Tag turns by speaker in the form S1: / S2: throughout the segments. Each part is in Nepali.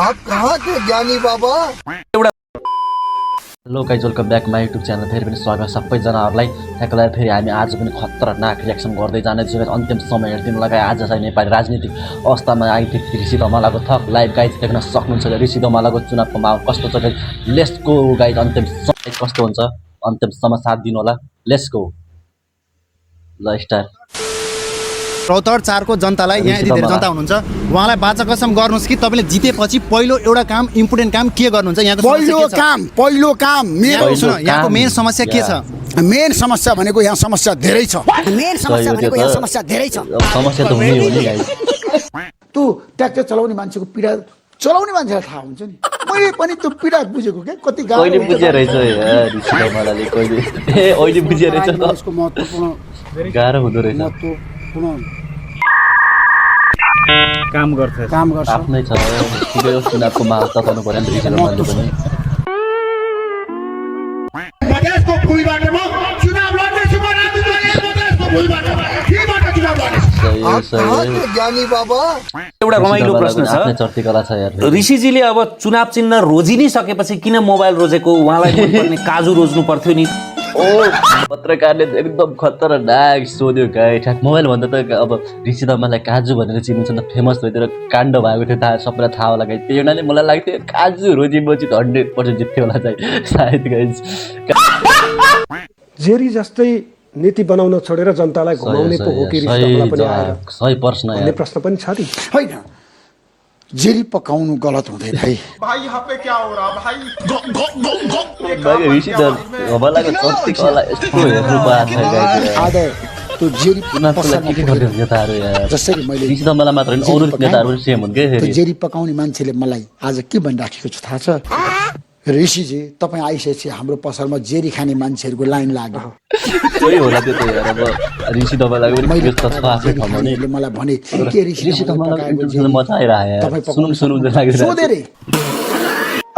S1: आप कहाँ थे ज्ञानी बाबा?
S2: Hello guys welcome back my YouTube channel फेरि पनि स्वागत सबैजनाहरूलाई त्यहाँको लागि फेरि हामी आज पनि खतरनाक रियाक्सन गर्दै जानेछौँ अन्तिम समय हेरिदिनु लगाए आज चाहिँ नेपाली राजनीतिक अवस्थामा आइपुग्यो ऋषि धमालाको थप लाइभ गाइज देख्न सक्नुहुन्छ ऋषि धमालाको चुनावको माहौल कस्तो छ लेट्स गो गाइज अन्तिम समय कस्तो हुन्छ अन्तिमसम्म साथ दिनु होला लेट्स गो ल स्टार्ट
S3: रौतहट 4 को जनतालाई यहाँ यति धेरै जनता हुनुहुन्छ उहाँलाई बाचा कसम गर्नुस् कि तपाईले जितेपछि पहिलो एउटा काम इम्पोर्टेन्ट काम के गर्नुहुन्छ यहाँको
S4: पहिलो काम मेरो
S3: सुन यहाँको मेन समस्या के छ
S4: मेन समस्या भनेको यहाँ समस्या धेरै छ
S2: समस्या त हुनै हो नि गाइज
S4: तँ ट्र्याक्टर चलाउने मान्छेको पीडा चलाउने मान्छेलाई थाहा हुन्छ नि मैले पनि त्यो पीडा बुझेको के कति गाह्रो
S2: कहिले बुझे रहेछ यार ऋषि धमालाले कहिले ए अहिले बुझे रहेछ त
S4: यसको महत्त्वपूर्ण
S2: गाह्रो हुँदो रहेछ
S3: काम गर्छ
S2: आफ्नै छ ठिकै हो चुनावको माहौल चलाउनु पर्यो नि ऋषि धमालले पनि
S4: मधेसको भुइँबाटमा चुनाव लड्दैछु म राजनीतिमा मधेसको भुइँबाट केबाट चुनाव लड्ने
S1: आप कहाँ थे ज्ञानी बाबा?
S5: एउटा रमाइलो प्रश्न
S2: आफ्नै
S5: छ
S2: चर्ती कला छ यार
S5: ऋषिजीले अब चुनाव चिन्ह रोजि नै सकेपछि किन मोबाइल रोजेको उहाँलाई मनपर्ने काजु रोज्नु पर्थ्यो नि
S2: ओ पत्रकारले एकदम खतरनाक सोध्यो गाई ठ्याक मोबाइल भन्दा त अब ऋषि धमाललाई काजु भनेर चिनिन्छ त फेमस भइदिएर काण्ड भएको थियो थाहा सबैलाई थाहा होला गाई त्यही हुनाले मलाई लाग्थ्यो काजु रोजेपछि त 100% जित्थ्यो होला चाहिँ सायद गाइज
S6: जेरी जस्तै नीति बनाउन छोडेर जनतालाई घुमाउने पो हो कि ऋषि धमाला पनि आएर
S2: सही प्रश्न
S6: भन्ने
S2: यार
S6: प्रश्न पनि छ नि
S4: होइन जेरी पकाउनु गलत हुँदैन है
S2: भाइ ऋषि धमालको चर्ती कला यस्तो हेर्नु पाएको छ गाइज
S4: आज त्यो जेरी
S2: चुनावको लागि के गर्ने नेताहरू यार
S4: जसरी मैले
S2: ऋषि धमाला मात्र होइन अरू नेताहरू पनि सेम हुन् के
S4: त्यो
S2: फेरि
S4: जेरी पकाउने मान्छेले मलाई आज के भनिराखेको छ थाहा छ ऋषिजी तपाईँ आइसकेपछि हाम्रो पसलमा जेरी खाने मान्छेहरूको लाइन लाग्यो
S2: सही होला त्यो त यार अब ऋषि धमालाको पनि
S4: मैले
S2: व्यस्त छ आफ्नै ठाउँमा नि
S4: मान्छेहरूले मलाई भने के
S2: ऋषि धमालाको सुन्नु मजा आइरहेको यार
S4: तपाईँ
S2: सुनौँ सुनौँ जस्तो लागिरहेको
S4: सोधे रे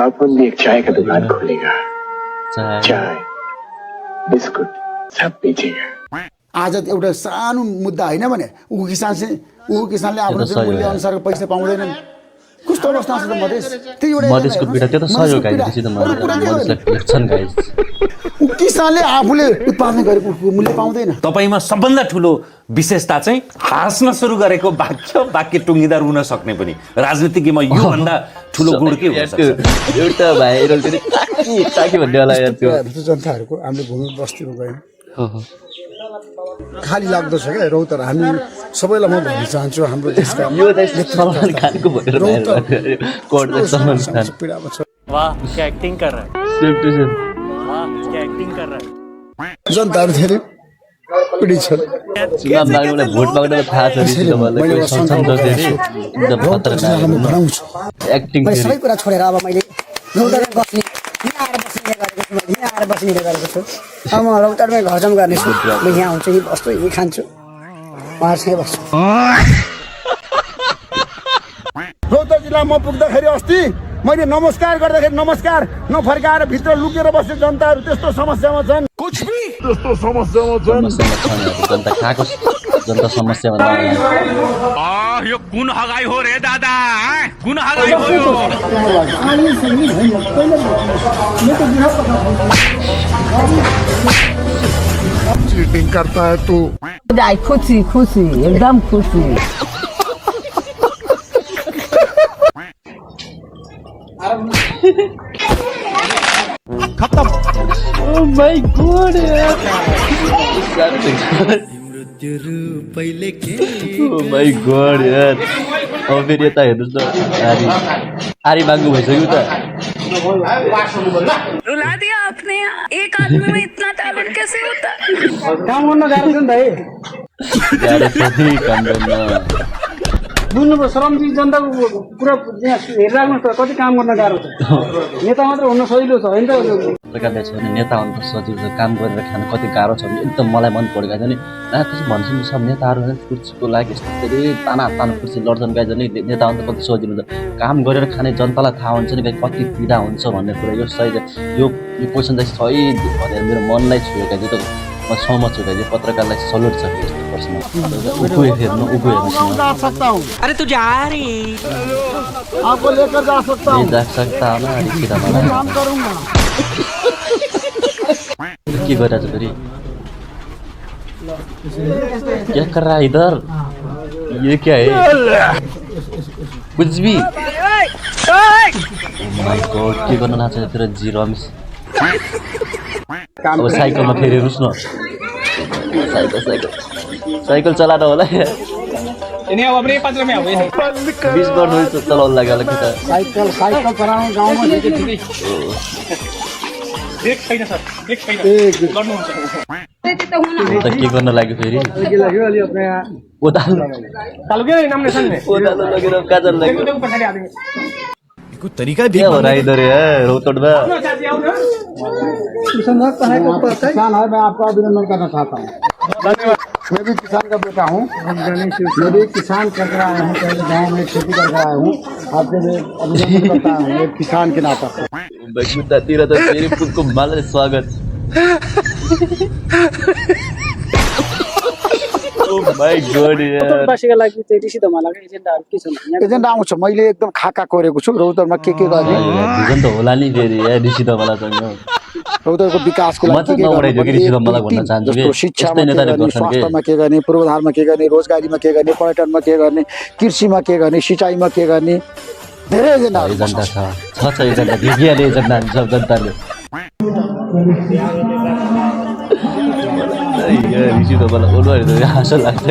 S7: अपन भी एक चाय का दुकान खोलेगा
S2: चाय
S7: चाय बिस्कुट सब बेचेगा
S4: आज एउटा सानो मुद्दा होइन भने ऊ किसानले आफ्नो जुन मूल्य अनुसारको पैसा पाउँदैनन् कस्तो अवस्था छ त मधेस त्यही एउटा
S2: मधेसको पीडा त्यो त सही हो गाइज ऋषि धमालले मधेसलाई लेख्छन् गाइज
S4: ऊ किसानले आफूले उत्पादन गरेको मूल्य पाउँदैन
S5: तपाईमा सबभन्दा ठुलो विशेषता चाहिँ हाँस्न सुरु गरेको वाक्य टुङ्गिँदा रुन सक्ने पनि राजनीतिज्ञमा यो भन्दा ठुलो गुण के हुन्छ
S2: एउटा भाइरल पनि ताकी भन्ने होला यार त्यो
S6: जनताहरूको हाम्रो भूमि बस्तीमा गयौँ खाली लाग्दछ क्या रौतर हामी सबैलाई म भन्न चाहन्छु हाम्रो देशका
S2: यो चाहिँ सलमान खानको भनेर कोड सलमान खान
S6: पीडामा छ
S8: वाह क्या एक्टिंग कर रहा है
S2: सेम टु सेम
S8: वाह क्या एक्टिंग कर रहा है
S6: जनताहरू धेरै पीडित छन्
S2: चुनाव लाग्नुलाई भोट माग्नुलाई थाहा छ ऋषि धमाललाई कोही संसद जसरी एकदम खतरनाक
S4: बनाउँछु
S2: एक्टिङ
S9: मैले सबै कुरा छोडेर अब मैले रौतरमा बस्ने यहाँ आएर बस्ने गरेको छु अब म रौतरमै घरजम गर्नेछु म यहाँ आउँछु यहीँ बस्छु यहीँ खान्छु उहाँहरूसँगै बस्छु
S4: रौतर जिल्ला म पुग्दाखेरि अस्ति मैले नमस्कार गर्दाखेरि नमस्कार नफर्काएर भित्र लुकेर बस्ने जनताहरू त्यस्तो समस्यामा छन्
S2: जनता कहाँको जनता समस्या भन्दा
S8: यो कुन हगाई हो रे दादा कुन हगाई हो यो
S4: चीटिंग करता है तू
S9: खुसी खुसी एकदम खुसी
S6: खत्म
S2: ओ माय गॉड यार ओ माय गॉड यार अब फेरि यता हेर्नुहोस् न आरी माग्नु भइसक्यो त
S10: रुला दिया आपने एक आदमी में इतना टैलेंट कैसे होता है
S9: काम गर्न गाह्रो छ नि त है
S2: गाह्रो छ नि काम गर्न
S9: बुझ्नु श्रमजी जनताको कुरा हेरिराख्नुहोस् त कति काम गर्न गाह्रो छ नेता मात्र हुन सजिलो छ होइन त
S2: प्रकारले छ भने नेता हुनु त सजिलो छ काम गरेर खान कति गाह्रो छ भने एकदम मलाई मन परेको छ नि त्यसो भन्छ नि सब नेताहरू कुर्सीको लागि यस्तो धेरै ताना कुर्सी लड्छन् गाई झन् नेता हुनु त कति सजिलो हुन्छ काम गरेर खाने जनतालाई थाहा हुन्छ नि गाई कति पीडा हुन्छ भन्ने कुरा यो सही यो क्वेसन चाहिँ सही भनेर मेरो मनलाई छुयो गाई त म सहमत छु दाजु पत्रकारलाई सल्युट छ यस्तो प्रश्न उको हेर्नु उको हेर्नु
S9: अरे तू जा रे
S1: आपको लेकर जा सकता
S2: ये जा सकता हो ना रिसिदा मलाई
S1: काम करूंगा
S2: के गरिरहेछ फेरि क्या कर रहा है इधर ये क्या है कुछ भी माय गॉड के गर्न नाच्छ तेरो जी रमेश अब साइकलमा फेरि हेर्नुस् न साइकल चलाएर होला
S8: इन्हें अब अपने पत्र में आवे
S2: 20 वर्ष चलाउन लाग्यो होला कि
S1: साइकिल चलाउन गाउँमा
S8: ब्रेक छैन सर ब्रेक छैन गर्नुहुन्छ
S2: त के गर्न लाग्यो फेरि ओदालो
S8: तालुके नाम ने संग
S2: ओदालो लगेर काजल लाग्यो
S8: देखो पछाडी आदमी
S3: को तरिका
S2: के हो रहा इधर यार रोतडमा
S8: साथी आउनु
S1: किसान है, मैं आपका अभिनंदन करना चाहता हूँ। मैं भी किसान का बेटा हूँ, मैं भी किसान कर रहा हूँ, पहले गाँव में खेती कर रहा हूँ। आपके लिए अभिनंदन करता हूँ एक किसान के नाते।
S2: बगुतातिर त फेरि पुलको मालले स्वागत ओ माय गॉड यार
S9: बसेको लागि चाहिँ ऋषि धमालाको एजेन्डाहरू के छन्
S1: एजेन्डा आउँछ, मैले एकदम खाका कोरेको छु रौतरमा के गर्ने
S2: भिजन त होला नि फेरि यार ऋषि धमालासँग
S1: रौतरको विकासको
S2: म
S1: लागि
S2: चाहिँ नउडाइदियो कि ऋषि धमाला भन्न चाहन्छु कि
S1: शिक्षामा
S2: यस्तै नेताले
S1: के गर्ने,
S2: गर्छन् के
S1: स्वास्थ्यमा के गर्ने, पूर्वाधारमा के गर्ने, रोजगारीमा के गर्ने, पर्यटनमा के गर्ने, कृषिमा के गर्ने, सिँचाइमा के गर्ने, धेरै एजेन्डाहरू
S2: एजेन्डा छ एजेन्डा देखिहाले एजेन्डा सब जनताले ऋषि धमाला ओर्नु त हाँसो लाग्छ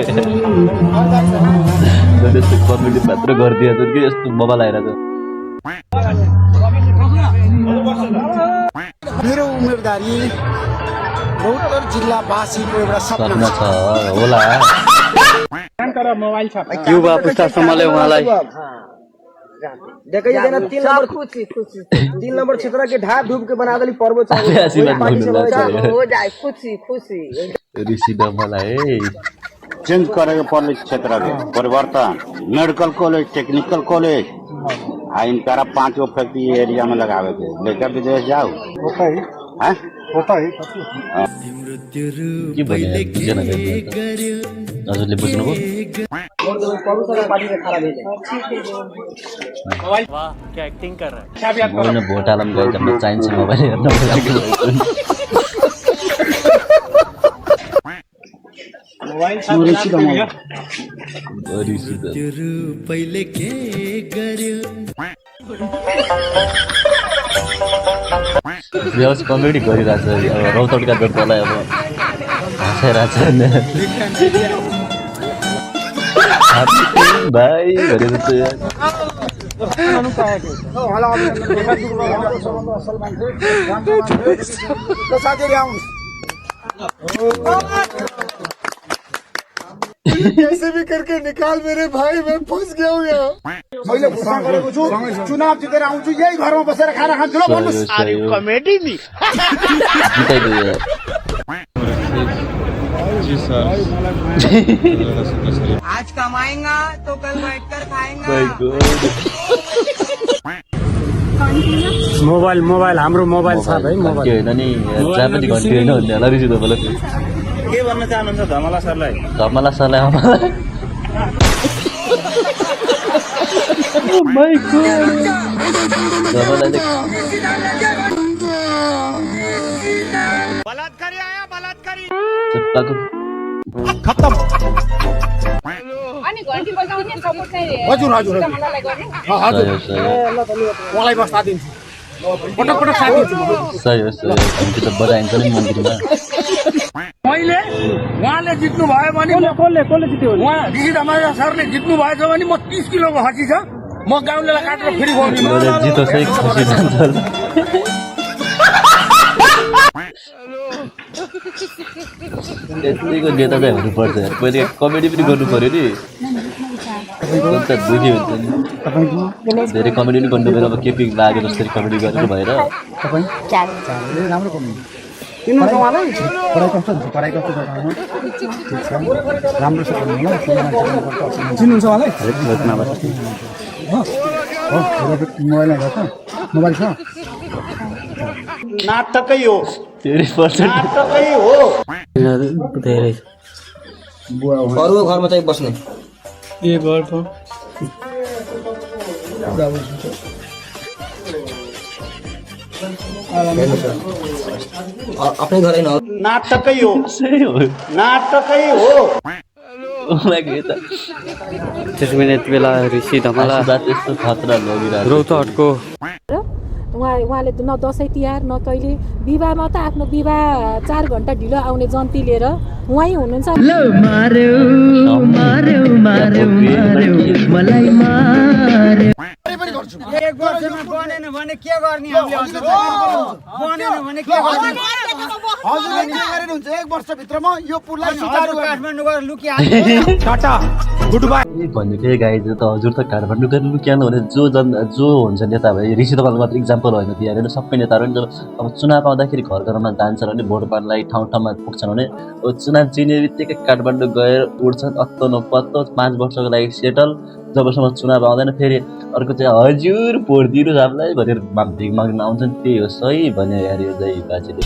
S2: यस्तो कमेडी मात्र गरिदिएको छ कि यस्तो मोबाइल आइरहेको
S1: मेरो उम्मेदवारी रौतर जिल्लावासीको एउटा
S2: सपना छ होला
S8: मोबाइल छ
S2: युवा पुस्ता सम्हाले उहाँलाई
S9: देखै जना 3 नंबर खुशी 3 नंबर क्षेत्र के ढाब डूब के बना देली पर्वत
S10: हो जाए खुशी
S2: ऋषि धमाला है
S7: चेंज करेगा पर्ने क्षेत्र के परिवर्तन मेडिकल कॉलेज टेक्निकल कॉलेज इनकारा 5 गो फैक्ट्री एरिया में लगावे के लेकर विदेश जाओ
S1: होता है
S7: हैं
S1: होता है
S2: के भन्ने बुझेन हजुरले बुझ्नुभयो
S8: क्या एक्टिंग कर रहा है
S2: म भोट हालम गए त म चाहिन्छ मोबाइल हेर्नको लागि
S8: मोबाइल
S2: व्यवस्था कमेडी गरिरहेछ अब रौतडका जनतालाई अब हाँसाइरहेछ भाइ भनेर चाहिँ
S1: कैसे भी करके निकाल मेरे भाई, मैं फंस गया हूँ यहाँ। मैले घोषणा गरेको छु चुनाव जितेर आउँछु, यही घरमा बसेर खाना खान्छु ल भन्नुस्।
S8: कॉमेडी नहीं
S2: जिताइदियो
S9: आज कमाएगा तो कल बैठकर खाएगा
S6: मोबाइल हाम्रो मोबाइल छ भाइ
S2: के होइन नि जहाँ पनि घन्टी होइन भन्ने होला ऋषि धमाला
S8: के भन्न चाहनुहुन्छ धमाला सरलाई
S2: धमाला सरलाई
S8: बलात्कारी आया बलात्कारी
S1: खत्तम।
S10: अनि घन्टी बजाउने सपोर्ट चाहिँ
S1: हजुर हजुर
S10: मलाई गर्ने
S1: हजुर उहाँलाई बस्ता दिन्छु, पटक पटक साथ दिन्छु।
S2: सही हो घन्टी त बजाइन्छ नि मन्दिरमा
S1: मैले उहाँले जित्नु भयो भने कसले जित्यो उहाँ ऋषि धमाला सरले जित्नु भएछ भने म 30 किलोको खसी छ, म गाउँलेलाई काटेर फेरि बोल्दिनँ।
S2: जितोसै खुसी जान्छ होला यतिको नेता चाहिँ हुनुपर्छ पहिले कमेडी पनि गर्नु पर्यो नि त दुखी हुन्छ नि धेरै कमेडी पनि गर्नु पऱ्यो अब के पिङ लाग्यो जसरी कमेडी गरेर भएर
S1: राम्रो कमेडी पढाइ कस्तो हुन्छ, पढाइ कस्तो छ राम्रो छ चिन्नुहुन्छ उहाँलाई मोबाइल छ
S6: नाटकै हो
S2: 30%
S11: धेरै अरूको घरमा चाहिँ बस्ने आफ्नै घर होइन
S1: नाटकै हो
S2: सही हो
S1: नाटकै हो
S11: त्यसमा यति बेला ऋषि धमला
S2: त्यस्तो खतरा लगिरहेको
S11: रौतहटको
S10: उहाँले न दसैँ तिहार न कहिले विवाहमा त आफ्नो विवाह 4 घण्टा ढिलो आउने जन्ती लिएर उहाँ हुनुहुन्छ।
S9: एक वर्षमा बनेन भने के गर्ने हामीले बनेन भने के गर्ने
S4: हजुरले के गरेर हुन्छ 1 वर्षभित्रमा यो पुललाई सुचारू गर्ने
S9: काठमाडौँ गएर लुकिहाल्नु
S1: टाटा गुड बाई
S2: भनेको गाई त हजुर त काठमाडौँ गएर लुक्याउनु भने जो हुन्छ नेता भयो ऋषि धमाल मात्र इक्जाम्पल होइन त्यो हेरेर सबै नेताहरू नि अब चुनाव आउँदाखेरि घर घरमा जान्छन् भने भोट पार्नलाई ठाउँ ठाउँमा पुग्छन् भने चुनाव जिने बित्तिकै काठमाडौँ गएर उठ्छन् अत्तो नपत्तो 5 वर्षको लागि सेटल जबसम्म चुनाव आउँदैन फेरि अर्को चाहिँ हजुर भोट दिनु हामीलाई भनेर भिख माग्न आउँछन् त्यही हो सही भन्यो यार यो चाहिँ बाजेले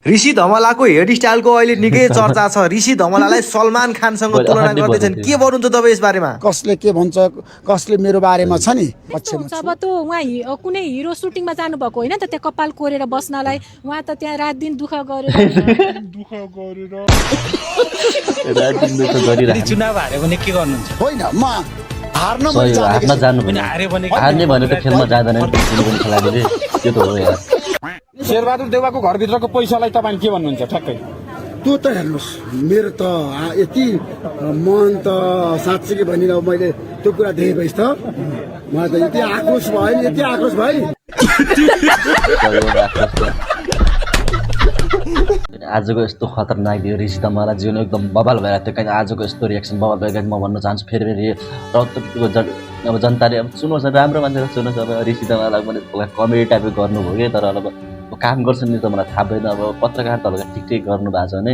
S11: ऋषि धमलाको हेयर स्टाइलको अहिले निकै चर्चा छ ऋषि धमलालाई सलमान खानसँग तुलना गर्दैछन् के गर्नुहुन्छ तपाईँ यस बारेमा
S4: कसले के भन्छ कसले मेरो बारेमा छ नि पक्षमा
S10: अब त उहाँ कुनै हिरो सुटिङमा जानुभएको होइन त त्यहाँ कपाल कोरेर बस्नलाई उहाँ त त्यहाँ रात दिन दुःख गरेर
S11: चुनाव हार्यो भने के गर्नुहुन्छ
S4: होइन म हार्न
S2: सही हो हार्न जानु पनि हार्ने भने त खेलमा जाँदैन नि खेलाडीले त्यो त हो यार
S1: शेरबहादुर देउवाको घरभित्रको पैसालाई तपाईँले के भन्नुहुन्छ ठ्याक्कै
S4: त्यो त हेर्नुहोस् मेरो त यति मन त साँच्चै के भनिन मैले त्यो कुरा देखेपछि त मलाई त यति आक्रोश भयो नि यति आक्रोश भयो नि
S2: आजको यस्तो खतरनाक थियो ऋषि धमला जीवन एकदम बवाल भइरहेको थियो किन आजको यस्तो रिएक्सन बवाल भइरहेको म भन्न चाहन्छु फेरि अब जनताले अब चुनोस् राम्रो मान्छेलाई चुनोस् अब ऋषि धमलालाई पनि कमेडी टाइपको गर्नुभयो कि तर अब काम गर्छन् नि त मलाई थाहा भएन अब पत्रकार तपाईँले ठिक गर्नु भएको छ भने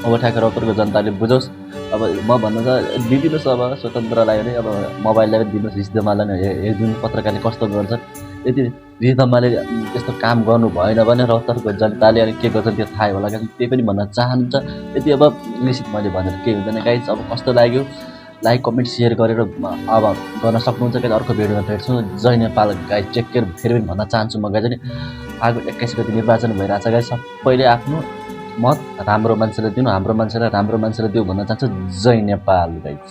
S2: अब ठ्याक्कै रौतहटको जनताले बुझोस् अब म भन्नु त दिदिनुहोस् अब स्वतन्त्रलाई भने अब मोबाइललाई पनि दिनुहोस् ऋषि धमलालाई हेरिदिनु पत्रकारले कस्तो गर्छ यदि ऋषि धमलाले त्यस्तो काम गर्नु भएन भने रौतहटको जनताले अनि के गर्छन् त्यो थाहै होला क्या त्यही पनि भन्न चाहन्छ यदि अब ऋषि मैले भनेर केही हुँदैन गाइस अब कस्तो लाग्यो लाइक कमेन्ट सेयर गरेर अब गर्न सक्नुहुन्छ कि अर्को भिडियोमा भेट्छु जय नेपाल गाइस टेक केयर फेरि पनि भन्न चाहन्छु म गाइस नि आगो 21 गते निर्वाचन भइरहेछ गाइस सबैले आफ्नो मत राम्रो मान्छेलाई दिनु हाम्रो मान्छेलाई राम्रो मान्छेलाई दिउ भन्न चाहन्छु जय नेपाल गाइस